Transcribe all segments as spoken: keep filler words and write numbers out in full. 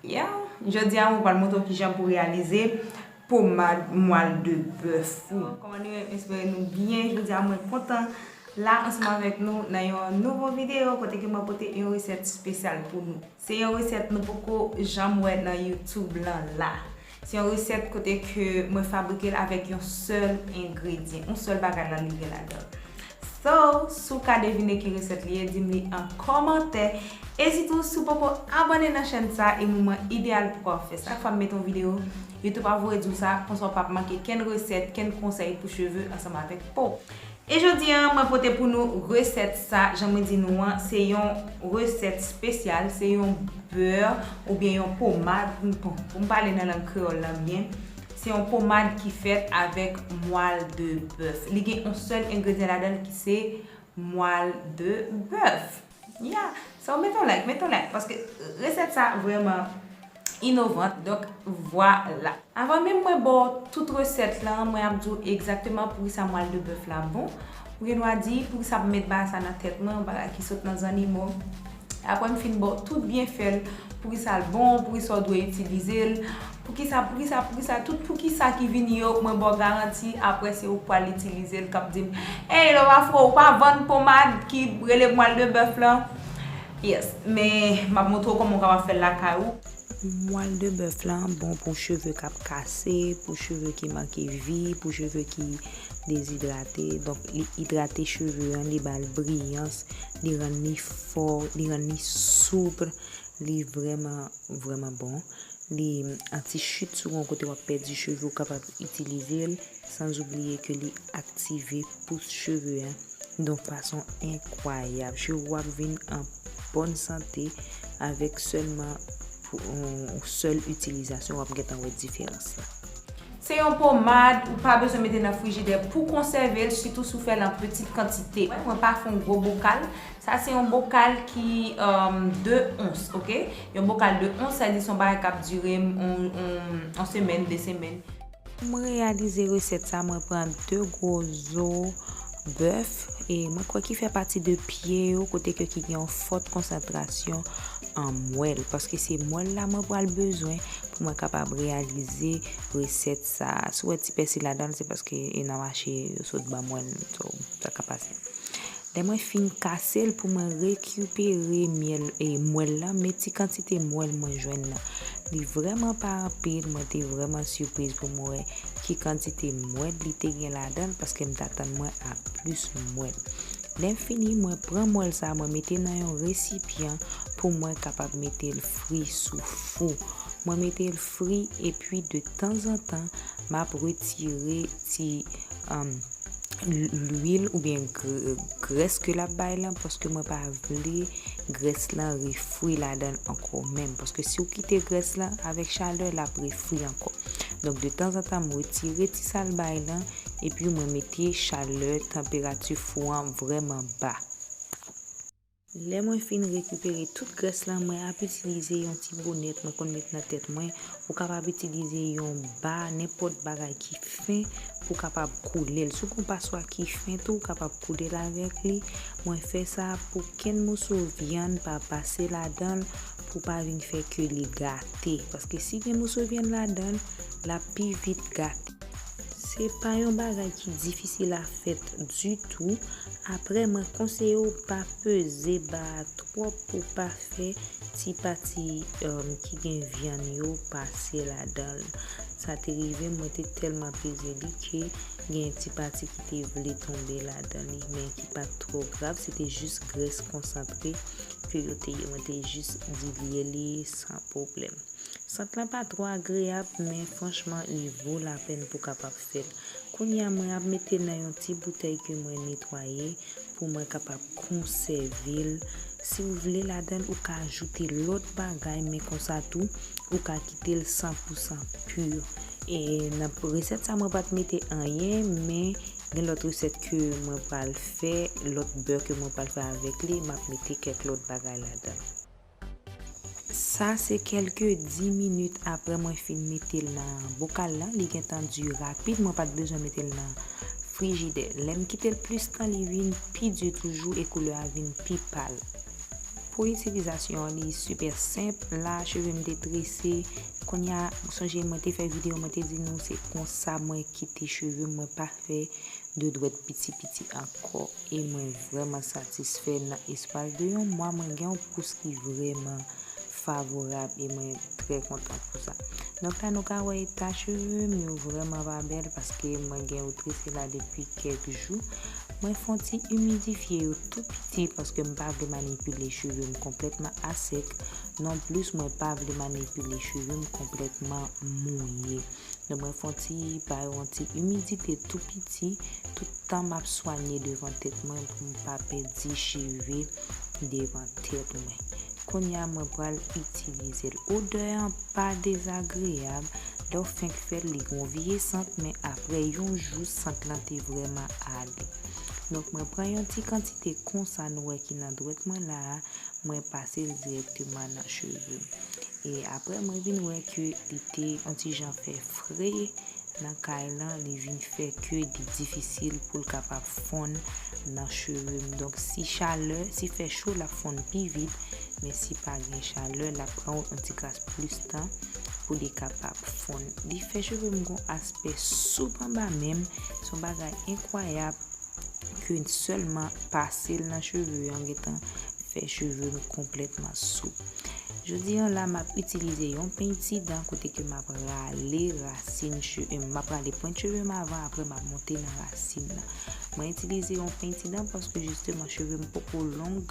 Yeah, jodi a mwen pral montre w kijan pou reyalize pomad mwal de bèf ou. Kòman nou ye? M espere nou byen. Jodi a mwen kontan la ansanm avèk nou nan yon nouvo videyo kote ke mwen pote yon resèt espesyal pou nou. Se yon resèt nou poko janm wè nan YouTube lan la. Se yon resèt kote ke mwen fabrike l avèk yon sèl engredyan, yon sèl bagay la li gen ladan l. So, si w ka devine ki resèt li ye, di m li an kòmantè. E sitou, si w poko abòne nan chèn sa, e moman ideyal pou w fè sa. Chak fwa m mete yon videyo, YouTube ap voye di w sa, konsa w p ap manke kenn resèt, kenn konsèy pou cheve ansanm avèk po. E jodi a, mwen pote pou nou resèt sa, jan mwen di nou an, se yon resèt espesyal, se yon bè oubyen yon pomad, bon, pou m pale nan lang kreyòl lan byen, se yon pomad ki fèt avèk mwal de bèf. Li gen yon sèl engredyan ladan l ki se mwal de bèf. Yeah, so mete yon like, mete yon like, paske resèt sa vrèman inovant. Donk, vwala. Avan menm mwen ba w tout resèt lan, mwen ap di w egzakteman poukisa mwal de bèf la bon. Ou gen dwa di, poukisa m met bagay sa nan tèt mwen, yon bagay ki sot nan zannimo. Apre m fin ba w tout byenfè l, poukisa l bon, poukisa w dwe itilize l, poukisa, poukisa, poukisa, tout poukisa ki vini yo, mwen ba w garanti, apre se ou k pral itilize l, k ap di m, "Ey, Lova Fro, ou pa vann pomad ki rele mwal de bèf lan?" Yes, men m ap montre w kòman w kapab fè l lakay ou. Mwal de bèf lan bon pou cheve k ap kase, pou cheve ki manke vi, pou cheve ki dezidrate. Donk, li idrate cheve an, li ba l briyans, li rann li fò, li rann li soup, li vrèman, vrèman bon. Li anti-chit, si w gen yon kote w ap pèdi cheve, ou kapab itilize l san oubliye ke li aktive pous cheve an yon fason enkwayab. Cheve w ap vin an bòn sante avèk sèlman pou yon sèl itilizasyon, w ap gentan wè diferans la. Se yon pomad, ou pa bezwen mete nan frijidè pou konsève l, sitou si w fè l an peti kantite. Mwen pa fè yon gwo bokal. Sa se yon bokal ki, um, de ons, oke? Yon bokal de ons, sa di se yon bagay k ap dire yon, yon, yon semèn, de semèn. Mwen reyalize resèt sa, mwen pran de gwo zo bèf, e mwen kwè ki fè pati de pye yo, kote ke ki gen yon fòt konsantrasyon an mwèl, paske se mwèl la mwen pral bezwen pou mwen kapab reyalize resèt sa. Si w wè ti pèsi ladan l, se paske e nan mache yo sot ban mwen l, so, sa ka pase. Lè mwen fin kase l pou mwen rekipere myèl, e, mwèl lan, men ti kantite mwèl mwen jwenn nan. Li vrèman pa anpil, mwen te vrèman sipriz pou mwen wè ki kantite mwèl li te gen ladan l, paske m t atann mwen a plis mwèl. Lè m fini, mwen pran mwèl sa, mwen mete nan yon resipyan pou mwen kapab mete l fri sou fou. Mwen mete l fri, epi de tanzantan, m ap retire ti, um, lwil oubyen gr-, grès ke l ap bay lan, paske mwen pa vle grès lan refri ladan l ankò menm. Paske si w kite grès lan avèk chalè, l ap refri ankò. Donk, de tanzantan, m retire ti sa l bay lan, epi mwen mete chalè, tanperati fou an vrèman ba. Lè mwen fin rekipere tout grès lan, mwen ap itilize yon ti bonèt mwen konn met nan tèt mwen. Ou kapab itilize yon ba, nenpòt bagay ki fen pou w kapab koule l. Si w gen yon paswa ki fen tou, ou kapab koule l avèk li. Mwen fè sa pou kenn moso vyann pa pase ladan l, pou pa vin fè ke li gate. Paske si gen moso vyann ladan l, l ap pi vit gate. Se pa yon bagay ki difisil a fèt ditou. Apre, mwen konseye w pa peze ba a twòp pou pa fè ti pati, um, ki gen vyann yo pase ladan l. Sa te rive m, mwen te tèlman peze li ke gen ti pati ki te vle tonbe ladan li, men ki pa t twò grav, se te jis grès konsantre ke yo te ye. Mwen te jis dilye li san pwoblèm. Sant lan pa twò agreyab, men franchman, li vo lapèn pou kapab fè l. Kounye a, mwen ap mete l nan yon ti boutèy ke mwen netwaye pou mwen kapab konsève l. Si w vle ladan l, ou ka ajoute lòt bagay, men konsa tou, ou ka kite l san pou san pi. E nan resèt sa, mwen pa t mete anyen, men gen lòt resèt ke mwen pral fè, lòt bè ke mwen pral fè avèk li, m ap mete kèk lòt bagay ladan l. Sa se kèlke dis minit apre mwen fin mete l nan bokal lan. Li gentan di rapid, mwen pa t bezwen mete l nan frijidè. Lè m kite l plis tan, li vin pi di toujou e koulè a vin pi pal. Pou itilizasyon an, li sipè senp. La, cheve m te trese. Kounye a, sonje mwen te fè videyo, mwen te di nou se konsa mwen kite cheve m, mwen pa fè de dwèt piti piti ankò. E mwen vrèman satisfè, nan espas de yon mwa, mwen gen yon pous ki vrèman favorab e mwen trè kontan pou sa. Donk la, nou ka wè eta cheve m, yo vrèman pa bèl paske mwen gen yo trese la depi kèk jou. Mwen fè yon ti imidifye yo tou piti paske m pa vle manipile cheve m konplètman asèk. Non plis, mwen pa vle manipile cheve m konplètman mouye. Donk, mwen fè yon ti, ba yo yon ti imidite tou piti, tout tan m ap swanye devan tèt mwen pou m pa pèdi cheve devan tèt mwen. Kounye a, mwen pral itilize l. Odè an pa dezagreyab. Lè w fenk fè l, li gen yon vye sant, men apre yon jou, sant lan te vrèman ale. Donk, mwen pran yon ti kantite konsa nou wè ki nan dwèt mwen la a, mwen pase l dirèkteman nan cheve m. E apre, mwen vin wè ke li te yon ti jan fè fre nan kay lan, li vin fè ke li difisil pou l kapab fonn nan cheve m. Donk, si chalè, si fè cho, l ap fonn pi vit, men si pa gen chalè, l ap pran yon ti kras plis tan pou li kapab fonn. Li fè cheve m gon aspè soup anba men m, se yon bagay enkwayab ke sèlman pase l nan cheve an gentan fè cheve m konplètman soup. Jodi an la, m ap itilize yon peny ti dan kote ke m ap rale rasin cheve m. M ap rale pwent cheve m avan, apre m ap monte nan rasin nan. Mwen itilize yon peny ti dan paske jisteman cheve m poko long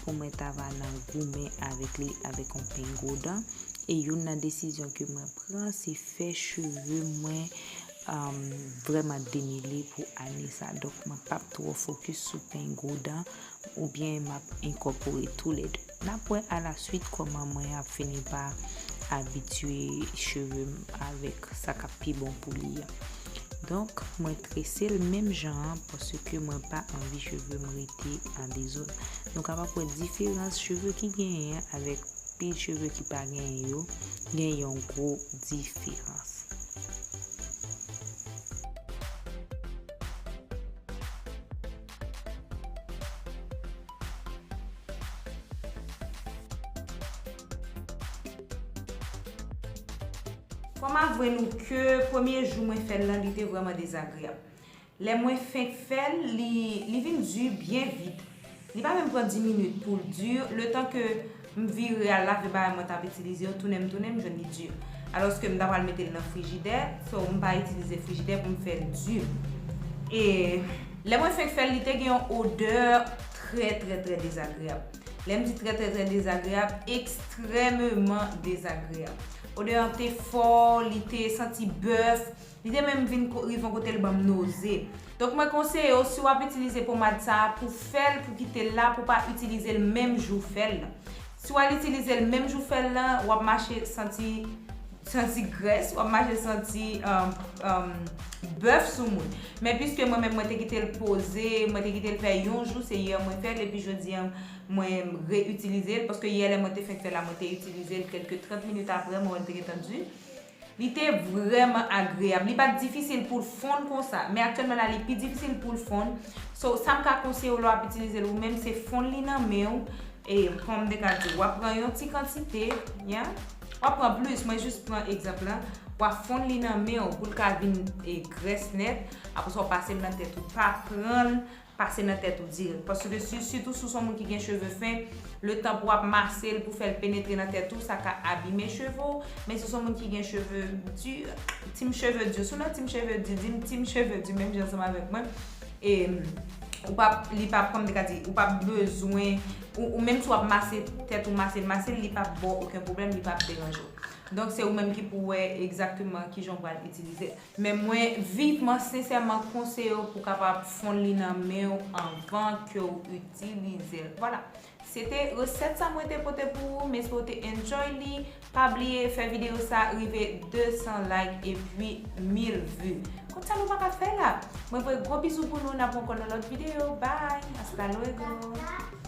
pou mwen ta va nan goumen avèk li avèk yon peny gwo dan. E youn nan desizyon ke mwen pran, se fè cheve mwen um, vrèman demele pou ane sa. Donk, mwen p ap twò fokis sou peny gwo dan oubyen m ap enkòpore toulède. N ap wè alaswit kòman mwen ap fini pa abitye cheve m avèk sa k ap pi bon pou li a. Donk, mwen trese l menm jan an paske mwen pa anvi cheve m rete an dezòd. Nou kapab wè diferans cheve ki genyen avèk pil cheve ki pa genyen yo, gen yon gwo diferans. Fò m avwe nou ke premye jou mwen fè l lan, li te vrèman dezagreyab. Lè mwen fenk fè l, li, li vin di byen vit. Li pa menm pran dis minit pou l di, letan ke m vire al lave bagay mwen t ap itilize yo, tounen m tounen, m jwenn li di. Alòske m ta pral mete l nan frijidè, so m pa itilize frijidè pou m fè l di. E lè mwen fenk fè l, li te gen yon odè trè, trè, trè dezagreyab. Lè m di trè, trè, trè dezagreyab, ekstrèmeman dezagreyab. Odè an te fò, li te santi bèf, li te menm vin ko-, rive yon kote l ban m noze. Donk, mwen konseye w, si w ap itilize pomad sa a, pou fè l, pou kite l la, pou w pa itilize l menm jou w fè l lan. Si w al itilize l menm jou w fè l lan, w ap mache santi, santi grès, w ap mache santi, um, um, bèf sou moun. Men piske mwen menm, mwen te kite l poze, mwen te kite l fè yon jou, se yè mwen fè l, epi jodi a, mwen reyitilize l, paske yè lè mwen te fenk fè l la, mwen te itilize l, kèlke trant minit apre, mwen wè l te gentan di. Li te vrèman agreyab. Li pa t difisil pou l fonn konsa, men aktyèlman la, li pi difisil pou l fonn. So, sa m ka konseye w lè w ap itilize l ou menm, se fonn li nan men w. E, kòm m te ka di, w ap pran yon ti kantite, yeah? W ap pran plis, mwen jis pran egzanp lan. W ap fonn li nan men w pou l ka vin, e, grès nèt. Apre sa, w pase l nan tèt ou. Pa pran l pase nan tèt ou dirèk. Paske si, sitou si w se yon moun ki gen cheve fen, letan pou w ap mase l, pou fè l penetre nan tèt ou, sa ka abime cheve w. Men si w se yon moun ki gen cheve di, team cheve di, si w nan team cheve di, di m team cheve di, menm jan ansanm avèk mwen. E, ou p ap, li p ap, kòm m te ka di, ou p ap bezwen, ou, ou menm si w ap mase tèt ou, mase l, mase l, li p ap ba w okenn pwoblèm, li p ap deranje w. Donk, se ou menm ki pou wè egzakteman kijan w pral itilize l. Men mwen vivman, sensèman konseye w pou w kapab fonn li nan men w anvan ke w itilize l. Vwala. Se te resèt sa mwen te pote pou ou. M espere w te enjoy li. Pa bliye fè videyo sa rive de san like epi mil vi. Konsa nou pa ka fè la. Mwen voye gwo bizou pou nou. N ap wè ankò nan lòt videyo. Bye. Hasta luego.